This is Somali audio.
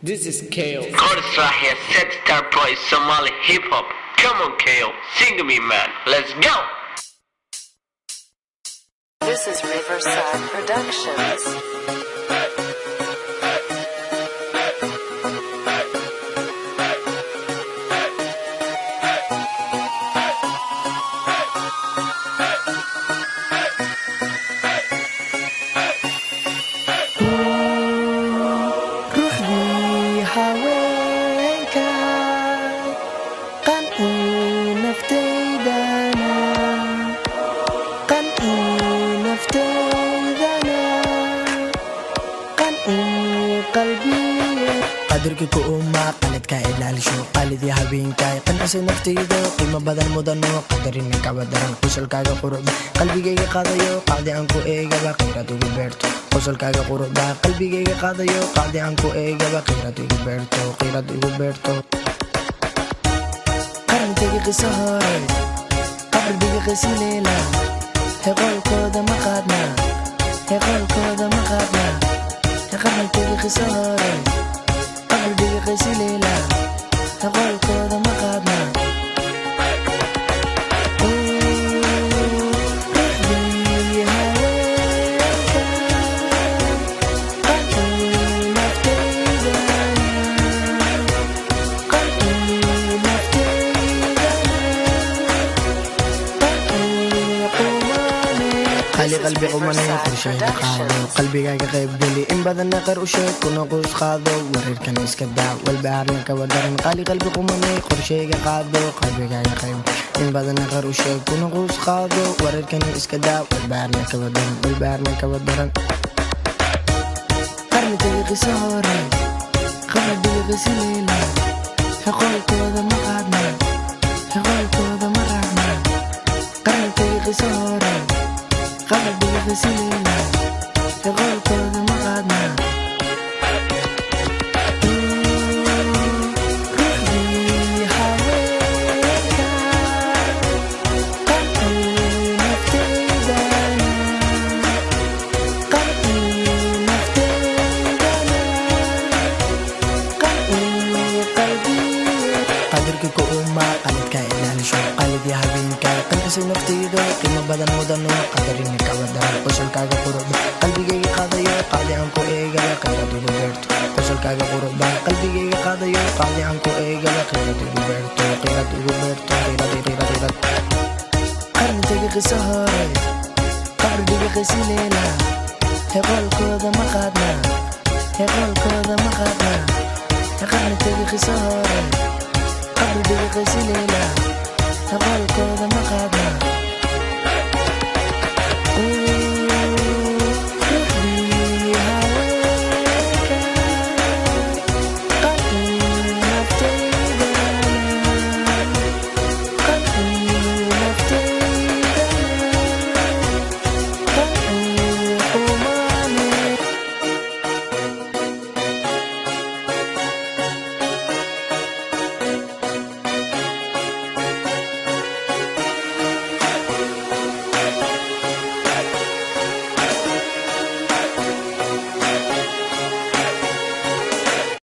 This is Kale. Korsa here, set star boy Somali hip hop. Come on, Kale, sing to me, man. Let's go. This is Riverside Productions. Ruuxdii haweenka, qancii naftaydana, qancii naftaydana, qancii qalbiye. Qadarkii ku uma qaladka ilaalisho, qalidii habeenkay, qancisay naftayda, qiimo badan mudano, qadarina kaba daran. Qosolkaaga quruxda qalbigayga qaadayo, qacdi aan ku eegaba qiirad ugu beerto. Qosolkaaga quruxda qalbigayga qaadayo, qacdi aan ku eegaba qiirad igu beerto, qiirad igu beerto. Qarnitagi qiso hore, qabridiga qisi leela, heqolkooda ma qaadna, heqolkooda ma qaadna. Qarnitagi qiso hore, qabridiga qisi leela, heqolkooda ma qaadna. Ruuxdii haweenka, qancii naftaydana, qancii naftaydana, qancii qumane. Qali qalbi qumanay, qorshayga qaado, qalbigaaga qaybgeli, in badanna qar u sheeg, kuna quus qaado, wareerkan iska daa, walbahaarna kaba daran. Qali qalbi qumanay, qorshayga qaado, qalbigaaga qayb, in badanna qar u sheeg, kuna quus qaado, wareerkan iska daa, walbahaarna kaba daran, walbahaarna kaba daran. Qarni tagi qiso hore, qabridiga qisi leela, heqolkooda ma qaadna, heqolkooda ma raacna. Qarni tagi qiso hore, qabridiga qisi leela, heqolkooda ma qaadna. Ruuxdii haweenka, qancii naftaydana, qancii naftaydana, qancii qalbiye. Qadarka ku uma qaladka ilaalisho, qalidii habeenkay, qancisay naftayda, qiimo badan mudano, qadarina kaba daran. Qosolkaaga quruxda qalbigayga qaadayo, qacdi aan ku eegaba qiirad igu beerto. Qosolkaaga quruxda qalbigayga qaadayo, qacdi aan ku eegaba qiirad igu beerto, qiirad igu beerto, qiirad, qiirad, qiirad. Qarni tagi qiso hore, qabridiga qisi leela, heqolkooda ma qaadna, heqolkooda ma qaadna. Qarni tagi qiso hore, qabridiga qisi leela, heqolkooda.